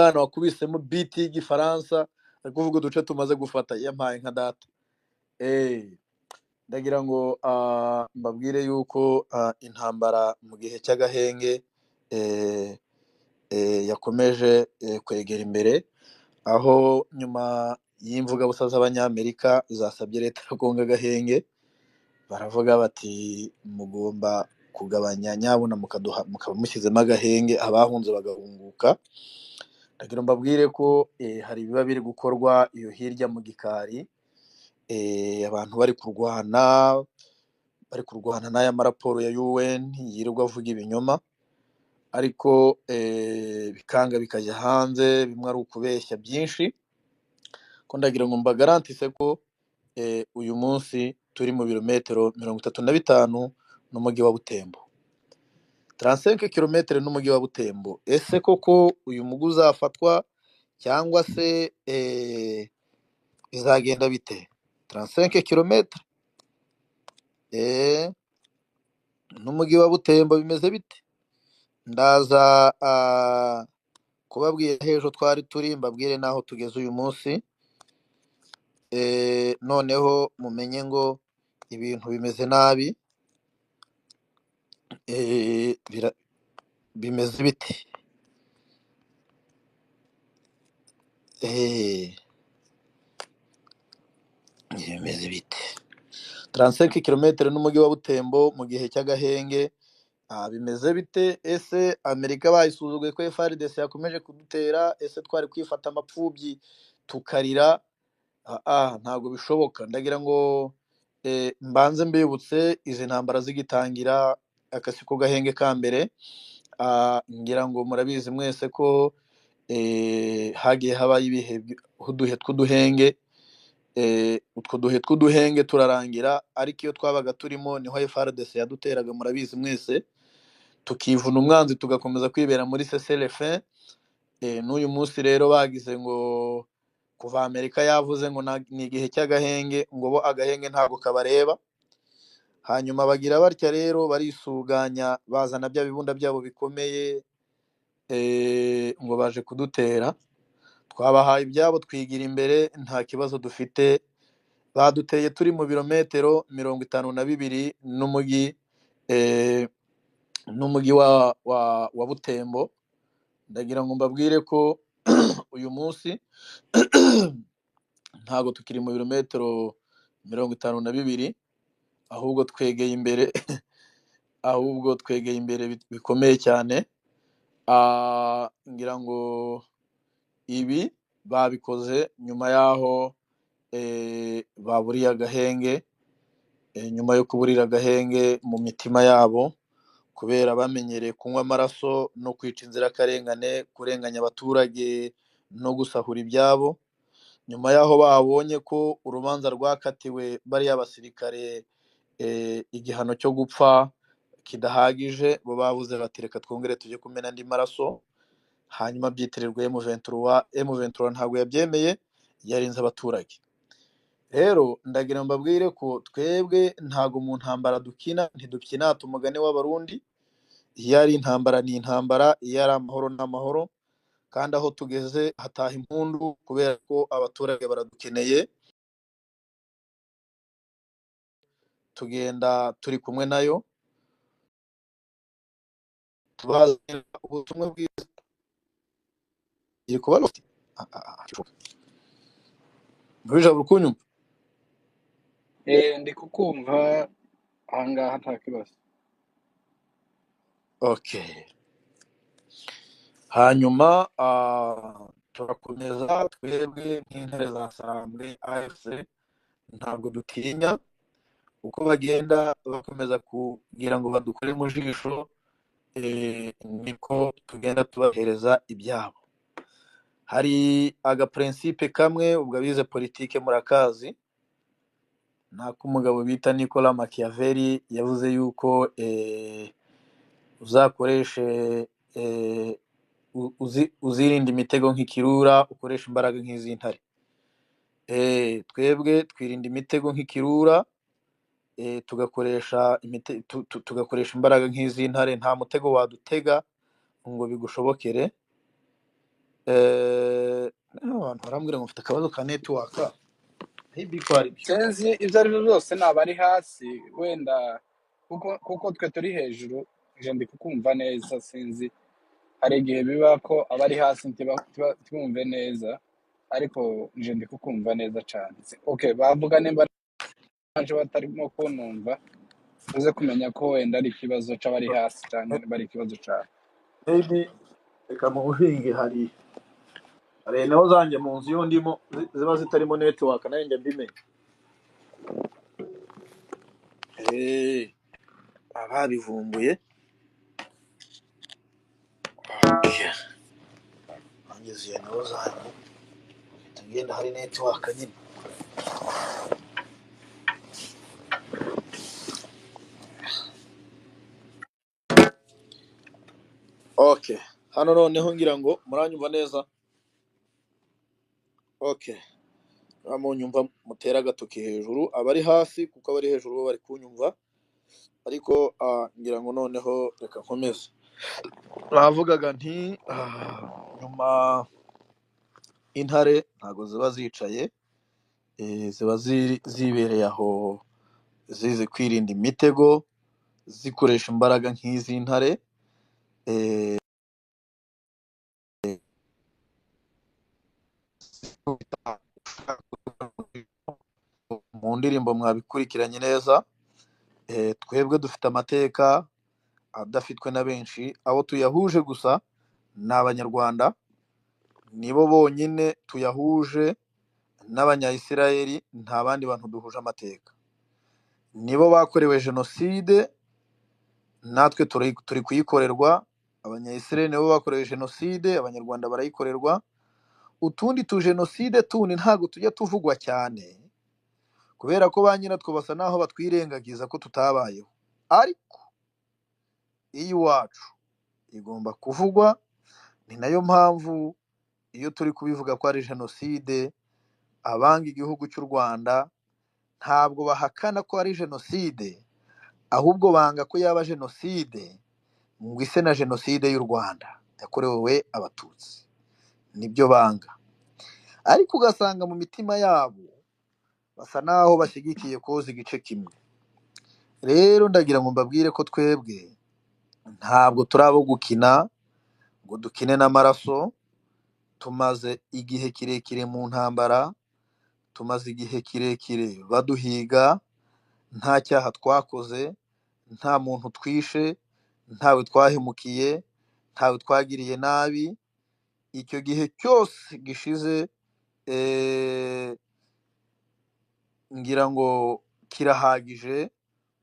Umwana wakubisemo biti y'igifaransa ari kuvuga uduce tumaze gufata, yampaye nka data. Ndagira ngo mbabwire yuko intambara mu gihe cy'agahenge yakomeje kwegera imbere, aho nyuma y'imvugabusa z'Abanyamerika zasabye leta ya Kongo agahenge, baravuga bati mugomba kugabanya nyabuna mukaduha, mukaba mushyizemo agahenge, abahunze bagahunguka. Ndagira mbabwire ko hari ibiba biri gukorwa iyo hirya mu gikari, abantu bari kurwana, bari kurwana n'aya maraporo ya UN yirirwa avuga ibinyoma, ariko bikanga bikajya hanze, bimwe ari ukubeshya byinshi. Ko ndagira ngo mbagarantise ko uyu munsi turi mu birometero 35 n'umujyi wa Butembo, 35 kilometero n'umujyi wa Butembo. Ese koko uyu mujyi uzafatwa cyangwa se bizagenda bite? 35 kilometero n'umujyi wa Butembo bimeze bite? Ndaza kubabwira h'ejo twari turi, mbabwire n'aho tugeze uyu munsi. Noneho mumenye ngo ibintu bimeze nabi, bimeze bite? Bimeze bite? 35 kilometero n'umujyi wa Butembo mu gihe cy'agahenge, bimeze bite? Ese Amerika bayisuzuguye ko FARDC yakomeje kudutera? Ese twari kwifata amapfubyi tukarira? Ntabwo bishoboka. Ndagira ngo mbanze mbibutse izi ntambara zigitangira akasiko gahenge ka mbere. Ngira ngo murabizi mwese ko hagiye habayo ibihe uduhe tw'uduhenge, utwo duhe tw'uduhenge turarangira, ariko iyo twabaga turimo niho FARDC yaduteraga, murabizi mwese, tukivuna umwanzi tugakomeza kwibera muri CCLF. N'uyu munsi rero bagize ngo kuva Amerika yavuze ngo ni igihe cy'agahenge, ngo bo agahenge ntabwo kabareba. Hanyuma bagira batya rero barisuganya, bazana bya bibunda byabo bikomeye, ngo baje kudutera. Twabahaye ibyabo twigira imbere, nta kibazo dufite. Baduteye turi mu birometero 52 n'umujyi n'umujyi wa Butembo. Ndagira ngo mbabwire ko uyu munsi ntago tukiri mu birometero 52, ahubwo twegeye imbere, ahubwo twegeye imbere bikomeye cyane. Ngira ngo ibi babikoze nyuma yaho baburiye agahenge, nyuma yo kuburira agahenge mu mitima yabo, kubera bamenyereye kunywa amaraso no kwica inzirakarengane, kurenganya abaturage no gusahura ibyabo. Nyuma yaho babonye ko urubanza rwakatiwe bariya basirikare igihano cyo gupfa kidahagije, bo bavuze bati reka twongere tujye kumena andi maraso, hanyuma byitirirwe M23. M23 ntabwo yabyemeye, yarinze abaturage. Rero ndagira mbabwire ko twebwe ntago mu ntambara dukina, ntidukinata umugani w'Abarundi. Iyo ari intambara ni intambara, iyo ari amahoro ni amahoro, kandi aho tugeze hataha impundu kubera ko abaturage baradukeneye, tugenda turi kumwe nayo, tubazanira ubutumwa bwiza. Iri kuba uri kunyumva? Ndi kukumva ahangaha nta kibazo. Okay. Hanyuma turakomeza twebwe nk'intare za Sarambwe AFC, ntabwo dutinya. Uko bagenda bakomeza kugira ngo badukore mu jisho, niko tugenda tubahereza ibyabo. Hari agaprincipe kamwe, ubwo abize politike murakazi, nak'umugabo bita Nicolas Machiavelli yavuze yuko uzakoreshe uzirinda imitego nk'ikirura, ukoresha imbaraga nk'iz'intare. Twebwe twirinda imitego nk'ikirura, tugakoresha tugakoresha imbaraga nk'iz'intare. Nta mutego wadutega ngo bigushobokere. Abantu barambwira ngo mfite akabazo ka network, maybe ko ari byo. Sinzi ibyo ari byo byose, naba ari hasi wenda, kuko twe turi hejuru, nje ndi kukumva neza. Sinzi, hari igihe biba ko abari hasi ntibumve neza, ariko nje ndi kukumva neza cyane. Okay, bavuga nimba nje batarimo kunumva, uze kumenya ko wenda ari ikibazo c'abari hasi cyangwa niba ari ikibazo cawe. Maybe reka mu buhinge hari naho zanjye mu nzu iyo ndimo ziba zitarimo network, nayo njya mbimenya. Ababivumbuye. Okay. Nanjye ziyo naho zanjye mpita ngenda hari network nyine. Okay, hano noneho ngira ngo muranyumva neza. Okay, munyumva mutera agatoki hejuru abari hasi, kuko abari hejuru bo bari kunyumva, ariko ngira ngo noneho reka nkomeze. Navugaga nti nyuma intare ntago ziba zicaye, ziba zibereye aho zizi kwirinda imitego, zikoresha imbaraga nk'iz'intare. Mu ndirimbo mwabikurikiranye neza. Twebwe dufite amateka adafitwe na benshi, abo tuyahuje gusa ni Abanyarwanda, nibo bonyine tuyahuje n'Abanyayisiraheli, nta bandi bantu duhuje amateka. Nibo bakorewe jenoside, natwe turi kuyikorerwa. Abanyayisiraheli nibo bakorewe jenoside, Abanyarwanda barayikorerwa. Utundi tujenoside tundi ntabwo tujya tuvugwa cyane, kubera ko ba nyiratwo basa naho batwirengagiza ko tutabayeho, ariko iy'iwacu igomba kuvugwa. Ni nayo mpamvu iyo turi kubivuga ko ari jenoside, abanga igihugu cy'u Rwanda ntabwo bahakana ko ari jenoside, ahubwo banga ko yaba jenoside ngo ise na jenoside y'u Rwanda yakorewe Abatutsi, nibyo banga. Ariko ugasanga mu mitima yabo basa naho bashyigikiye koza igice kimwe. Rero ndagira ngo mbabwire ko twebwe ntabwo turi abo gukina ngo dukine n'amaraso. Tumaze igihe kirekire mu ntambara, tumaze igihe kirekire baduhiga, nta cyaha twakoze, nta muntu twishe, ntawe twahemukiye, ntawe twagiriye nabi. Icyo gihe cyose gishize, ngira ngo kirahagije,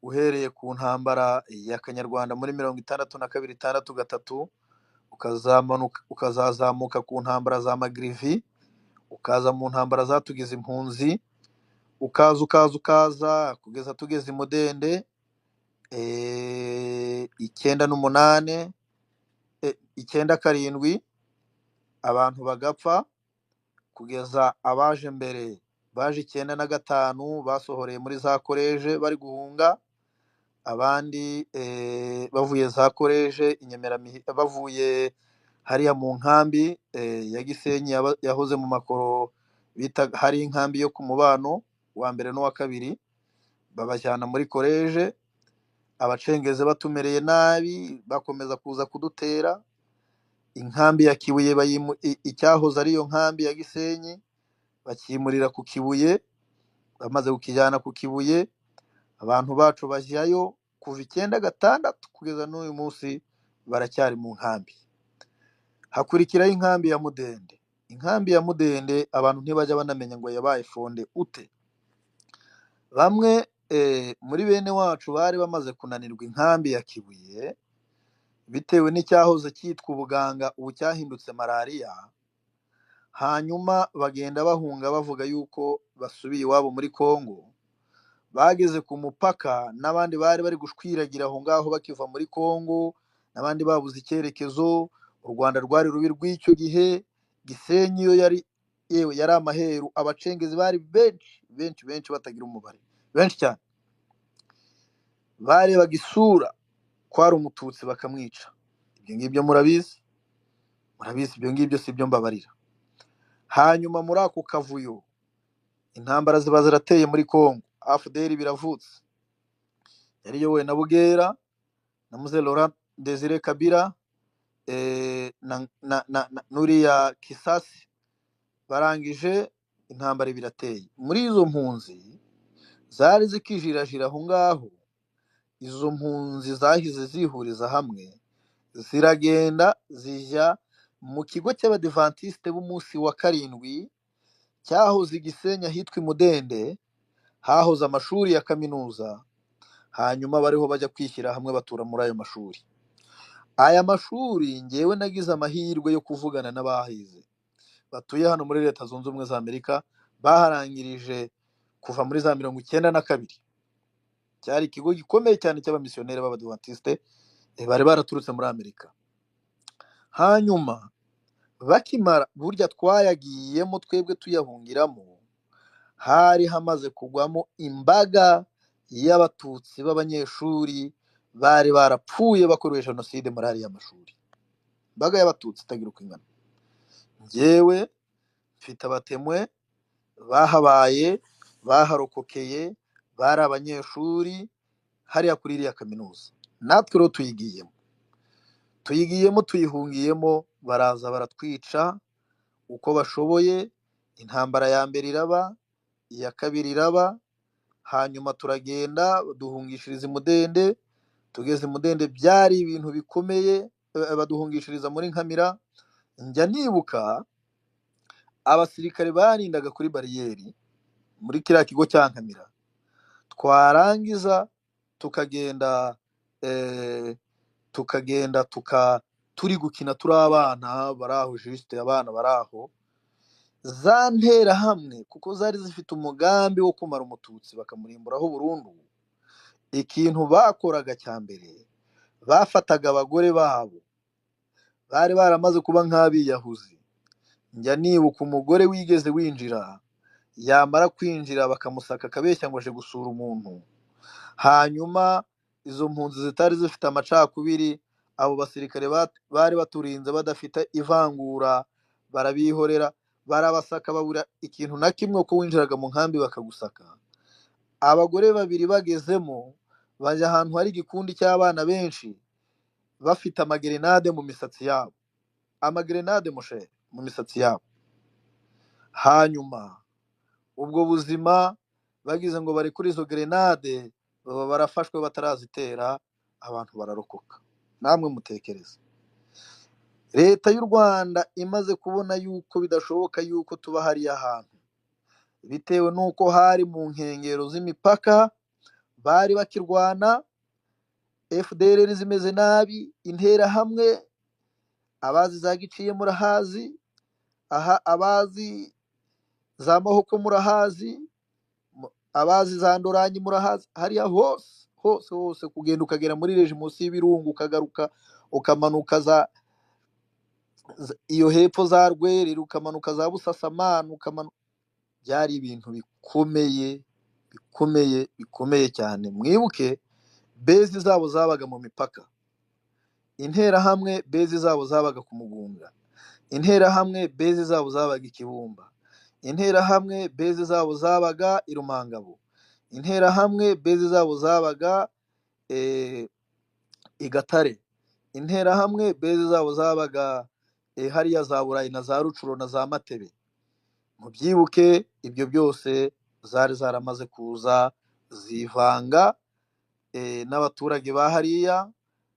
uhereye ku ntambara ya Kanyarwanda muri 62, 63, ukazazamuka ku ntambara za Magrivi, ukaza mu ntambara zatugize impunzi, ukaza ukaza ukaza kugeza tugeze i Mudende, 98, 97, abantu bagapfa, kugeza abaje mbere baje 95 basohoreye muri za koleje bari guhunga, abandi bavuye za koleje bavuye hariya mu nkambi ya Gisenyi yahoze mu makoro bita hari inkambi yo ku Mubano wa mbere n'uwa kabiri, babajyana muri koleje. Abacengeze batumereye nabi bakomeza kuza kudutera. Inkambi ya Kibuye icyahoze ari iyo nkambi ya Gisenyi bakimurira ku Kibuye. Bamaze kukijyana ku Kibuye, abantu bacu bajyayo kuva 96 kugeza n'uyu munsi baracyari mu nkambi. Hakurikiraho inkambi ya Mudende. Inkambi ya Mudende abantu ntibajya banamenya ngo yabaye fonde ute. Bamwe muri bene wacu bari bamaze kunanirwa inkambi ya Kibuye bitewe n'icyahoze cyitwa ubuganga, ubu cyahindutse malariya. Hanyuma bagenda bahunga bavuga yuko basubiye iwabo muri Kongo. Bageze ku mupaka n'abandi bari bari gushwiragira aho ngaho bakiva muri Kongo, n'abandi babuze icyerekezo. U Rwanda rwari rubi rw'icyo gihe. Gisenyi yo yari yewe yari amaheru, abacengezi bari benshi benshi benshi batagira umubare, benshi cyane. Barebaga isura ko ari Umututsi bakamwica. Ibyo ngibyo murabizi, Murabizi ibyo ngibyo si byo mbabarira. Hanyuma muri ako kavuyo intambara ziba zirateye muri Congo, AFDL biravutse, yari iyobowe na Bugera na Mzee Laurent Desire Kabila na nuriya Kisasi. Barangije intambara birateye. Muri izo mpunzi zari zikijirajira aho ngaho, izo mpunzi zahize zihuriza hamwe ziragenda zijya mu kigo cy'abadivantisite b'umunsi wa karindwi cyahoze i Gisenyi ahitwa i Mudende, hahoze amashuri ya kaminuza. Hanyuma bariho bajya kwishyira hamwe batura muri ayo mashuri. Aya mashuri ngewe nagize amahirwe yo kuvugana n'abahize batuye hano muri Leta Zunze Ubumwe za Amerika, baharangirije kuva muri za 92. Cyari ikigo gikomeye cyane cy'abamisiyoneri b'abadivantisite bari baraturutse muri Amerika. Hanyuma bakimara burya twayagiyemo twebwe tuyahungiramo, hari hamaze kugwamo imbaga y'abatutsi b'abanyeshuri bari barapfuye bakorewe jenoside muri ariya mashuri, imbaga y'abatutsi itagira uko ingana. Njyewe mfite abatemwe bahabaye, baharokokeye, bari abanyeshuri hariya kuri iriya kaminuza. Natwe rero tuyigiyemo tuyihungiyemo, baraza baratwica uko bashoboye. Intambara ya mbere iraba, iya kabiri iraba, hanyuma turagenda duhungishiriza i Mudende. Tugeze i Mudende byari ibintu bikomeye, baduhungishiriza muri Nkamira. Njya nibuka abasirikare barindaga kuri bariyeri muri kiriya kigo cya Nkamira, twarangiza tukagenda tukagenda turi gukina turi abana bari aho, juste abana bari aho, za nterahamwe kuko zari zifite umugambi wo kumara umututsi bakamurimburaho burundu. Ikintu bakoraga cya mbere, bafataga abagore babo bari baramaze kuba nk'abiyahuzi. Njya nibuka umugore wigeze winjira, yamara kwinjira bakamusaka akabeshya ngo aje gusura umuntu. Hanyuma izo mpunzi zitari zifite amacakubiri, abo basirikare bari baturinze badafite ivangura, barabihorera, barabasaka babura ikintu na kimwe, uko winjiraga mu nkambi bakagusaka. Abagore babiri bagezemo bajya ahantu hari igikundi cy'abana benshi bafite amagerenade mu misatsi yabo, amagerenade mushere mu misatsi yabo. Hanyuma ubwo buzima bagize ngo bari kuri izo gerenade, baba barafashwe batarazitera, abantu bararokoka. Namwe mutekereze, leta y'u Rwanda imaze kubona yuko bidashoboka yuko tuba hariya hantu, bitewe n'uko hari mu nkengero z'imipaka, bari bakirwana, FDLR zimeze nabi, interahamwe abazi za Giciye murahazi, aha abazi za Mahoko murahazi, abazi za Ndoranyi murahazi, hariya hose hose hose, kugenda ukagera muri reji munsi y'ibirungu, ukagaruka ukamanuka iyo hepfo za Rwerere, ukamanuka za Busasamana, ukamanuka, byari ibintu bikomeye bikomeye bikomeye cyane. Mwibuke bezi zabo zabaga mu mipaka, interahamwe bezi zabo zabaga ku Mugunga, interahamwe bezi zabo zabaga i Kibumba, interahamwe bezi zabo zabaga i Rumangabo, interahamwe bezi zabo zabaga i Gatare, interahamwe bezi zabo zabaga hariya za Burayi na za Rucuro na za Matebe. Mubyibuke ibyo byose zari zaramaze kuza zivanga n'abaturage ba hariya,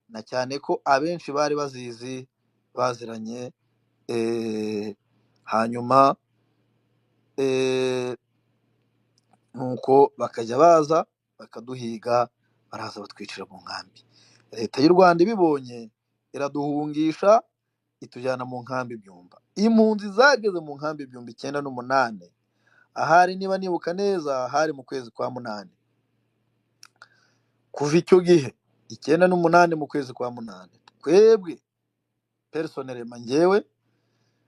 na cyane ko abenshi bari bazizi baziranye. Hanyuma nuko bakajya baza bakaduhiga, baraza batwicira mu nkambi. Leta y'u Rwanda ibibonye iraduhungisha, itujyana mu nkambi Byumba. Impunzi zageze mu nkambi 98, ahari niba nibuka neza hari mu kwezi kwa munani. Kuva icyo gihe 98 mu kwezi kwa munani, twebwe personnellement njyewe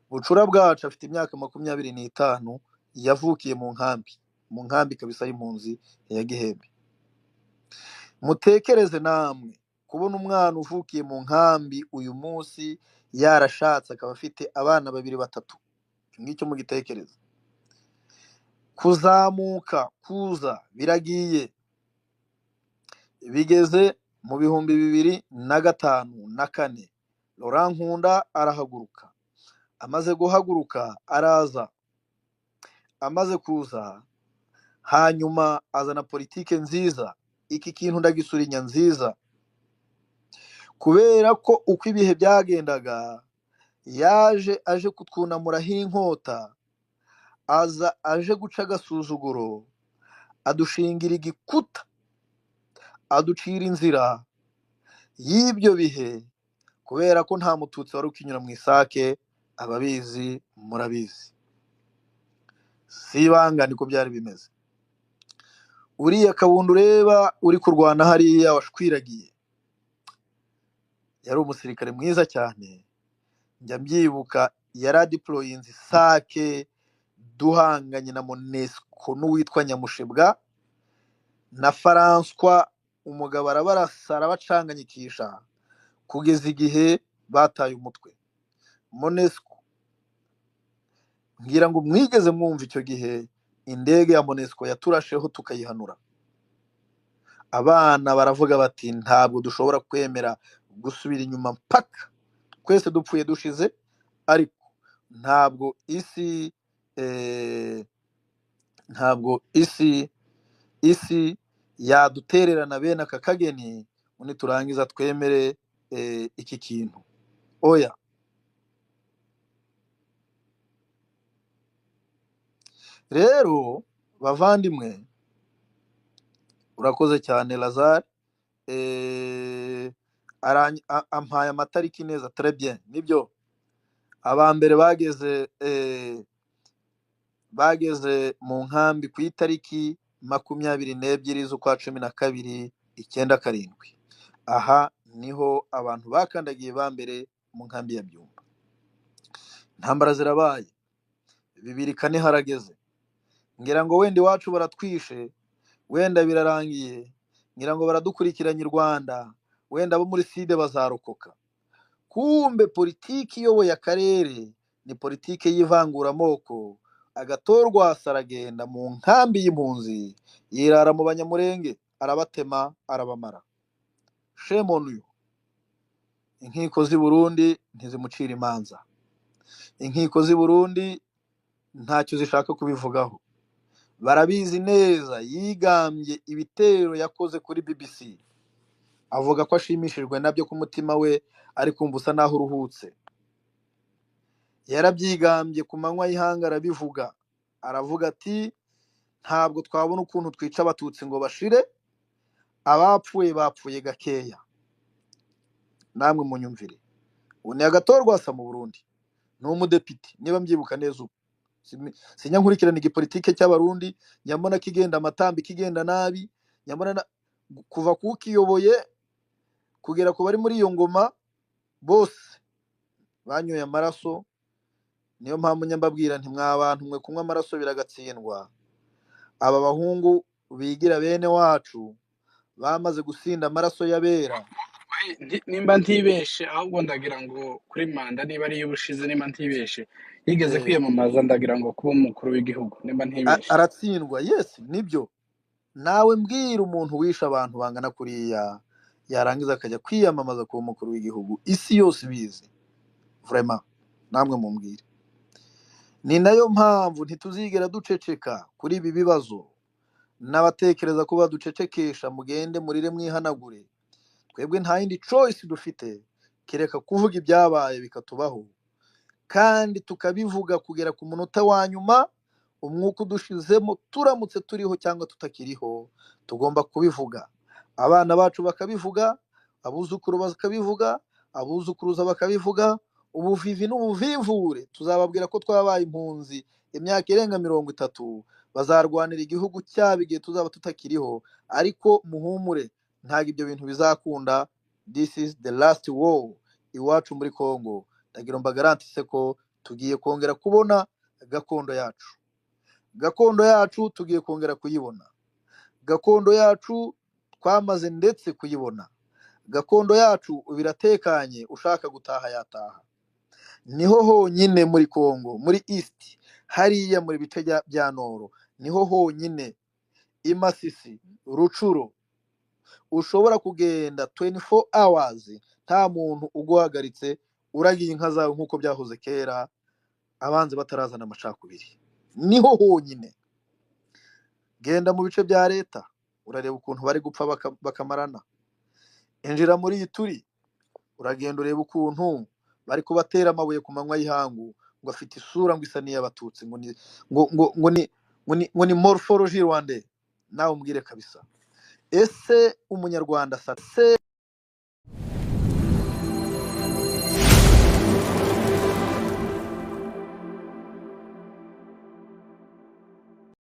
bucura bwacu afite imyaka 25, yavukiye mu nkambi, mu nkambi kabisa y'impunzi ya Gihembe. Mutekereze namwe kubona umwana uvukiye mu nkambi uyu munsi Yarashatse akaba afite abana babiri batatu. Icyo ngicyo mugitekereza. Kuzamuka kuza biragiye, bigeze mu 2005 na 4, Laurent Nkunda arahaguruka. Amaze guhaguruka araza, amaze kuza hanyuma azana politike nziza. Iki kintu ndagisurinya nziza, kubera ko uko ibihe byagendaga yaje aje kutwunamuraho inkota, aza aje guca agasuzuguro, adushingira igikuta, aducira inzira y'ibyo bihe, kubera ko nta mututsi wari ukinyura mu Isake. Ababizi murabizi, si ibanga, niko byari bimeze. Uriya Kabundi ureba uri kurwana hariya washwiragiye, yari umusirikare mwiza cyane. Njya mbyibuka yaradiployinze Isake duhanganye na Monesco n'uwitwa Nyamushebwa na François. Umugabo arabarasa arabacanganyikisha kugeza igihe bataye umutwe. Monesco ngira ngo mwigeze mwumva icyo gihe indege ya Monesco yaturasheho tukayihanura. Abana baravuga bati ntabwo dushobora kwemera gusubira inyuma mpaka twese dupfuye dushize, ariko ntabwo isi eh, ntabwo isi yadutererana bene aka kageni ngo niturangiza twemere iki kintu. Oya. Rero bavandimwe, urakoze cyane Lazare, ampaye amatariki neza, très bien, nibyo. Aba mbere bageze mu nkambi ku itariki 22 z'ukwa 12 97. Aha niho abantu bakandagiye ba mbere mu nkambi ya Byumba. Intambara zirabaye, 2004 harageze, ngira ngo wenda iwacu baratwishe, wenda birarangiye, ngira ngo baradukurikiranye i Rwanda, wenda abo muri side bazarokoka. Kumbe politiki iyoboye akarere ni politiki y'ivanguramoko. Agatorwasa aragenda mu nkambi y'impunzi, yirara mu Banyamurenge, arabatema, arabamara. Shame on you. Inkiko z'i Burundi ntizimucira imanza, inkiko z'i Burundi ntacyo zishaka kubivugaho, barabizi neza. Yigambye ibitero yakoze kuri BBC, avuga ko ashimishijwe nabyo ku mutima we, ari kumva usa naho uruhutse. Yarabyigambye ku manywa y'ihanga arabivuga, aravuga ati ntabwo twabona ukuntu twica abatutsi ngo bashire, abapfuye bapfuye gakeya. Namwe munyumvire, ubu ni Agatorwasa mu Burundi, ni umudepite niba mbyibuka neza. Ubu sinya nkurikirana igipolitike cy'Abarundi, nyamona kigenda amatambi kigenda nabi, nyamona kuva kukiyoboye kugera ku bari muri iyo ngoma bose banyoye amaraso. Niyo mpamvu nyambabwira nti mwa bantu mwe, kunywa amaraso biragatsindwa. Aba bahungu bigira bene wacu bamaze gusinda amaraso y'abera. Nimba ntibeshe, ahubwo ndagira ngo kuri manda niba ari iy'ubushize, nimba ntibeshe yigeze kwiyamamaza, ndagira ngo kuba umukuru w'igihugu, nimba ntibeshe aratsindwa. Yes, nibyo. Nawe mbwira umuntu wishe abantu bangana kuriya yarangiza akajya kwiyamamaza kuba umukuru w'igihugu, isi yose ibizi. Vraiment, namwe mumbwire. Ni nayo mpamvu ntituzigera duceceka kuri ibi bibazo. N'abatekereza ko baducecekesha, mugende murire mwihanagure. Twebwe nta yindi choice dufite kereka kuvuga ibyabaye bikatubaho, kandi tukabivuga kugera ku munota wa nyuma. Umwuka udushizemo, turamutse turiho cyangwa tutakiriho, tugomba kubivuga. Abana bacu bakabivuga, abuzukuru bakabivuga, abuzukuruza bakabivuga. Ubuvivi n'ubuvivure tuzababwira ko twabaye impunzi imyaka irenga 30, bazarwanira igihugu cyabo igihe tuzaba tutakiriho. Ariko muhumure, ntabwo ibyo bintu bizakunda. This is the last war iwacu muri Congo. Ndagira ngo mbagarantise ko tugiye kongera kubona gakondo yacu. Gakondo yacu tugiye kongera kuyibona. Gakondo yacu twamaze ndetse kuyibona. Gakondo yacu ubu iratekanye, ushaka gutaha yataha. Niho honyine muri Congo, muri East hariya, muri bice bya Nord, niho honyine i Masisi, Rutshuru, ushobora kugenda 24 hours nta muntu uguhagaritse, uragiye inka zawe nk'uko byahoze kera abanzi batarazana amacakubiri. Niho honyine. Genda mu bice bya leta, urareba ukuntu bari gupfa bakamarana. Injira muri iyi turi, uragenda ureba ukuntu bari kubatera amabuye ku manywa y'ihangu, ngo afite isura ngo isa n'iy'Abatutsi, ngo ni ngo ngo ngo ni ngo ni ngo ni morphologie rwandais. Nawe umbwire kabisa, ese Umunyarwanda asa se?